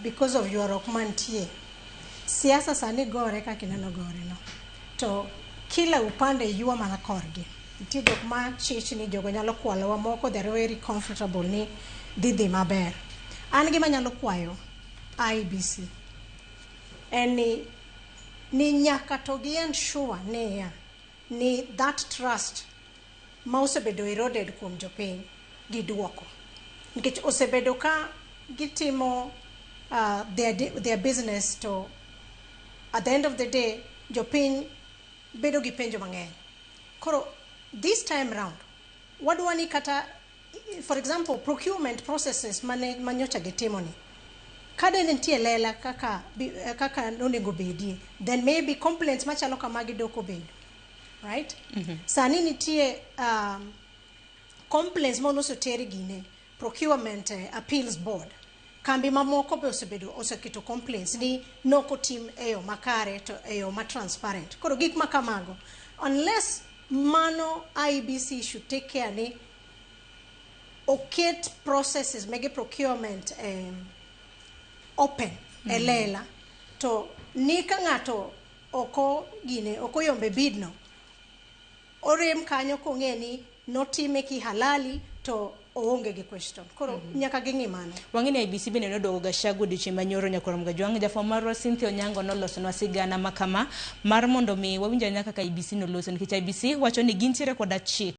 because of ywaruok mantie, siasa sani gore kaka ineno gore no. To kila upande ywa mana korgi. Nitie jok ma chich ni jogo nyalo kwalowa moko they are very comfortable ni dhi dhi maber. An gima anyalo kwayo IEBC en ni nyaka to gi ensure niya ni that trust ma osebedo eroded kuom jopiny giduoko. Nikech osebedo ka gitimo their business to at the end of the day jopiny bedo gi penjo mang'eny. Koro this time round wadwa ni kata for example procurement processes mane manyocha gitimo ni ka ne nitie lela kaka nonego bedie, then maybe complaints machalo kamagi dok obedo right. Sani nitie complaints manoseter gine procurement appeals board. Kambi mamoko be osebedo oseketo complaints ni nokotim e yo makare to e yo ma transparent. Koro gik ma kamago, unless mano IEBC should take care ni oket processes mege procurement open e lela to ni ka ng'ato oko gine ok oyombe bid no orem kanyo kong'e ni notime kihalali to oonge gi question. Koro nyaka ging'i mano. Wang'e ni IEBC bende noduogo Gachagua odiochieng' manyoro nyakwar Mgajwang'. Jafwambo marwa Cynthia Onyango nolosonwa sigana makama mar mondo mi wawinj ahinya kaka IEBC noloso nikech IEBC wacho ni gintiere koda chik.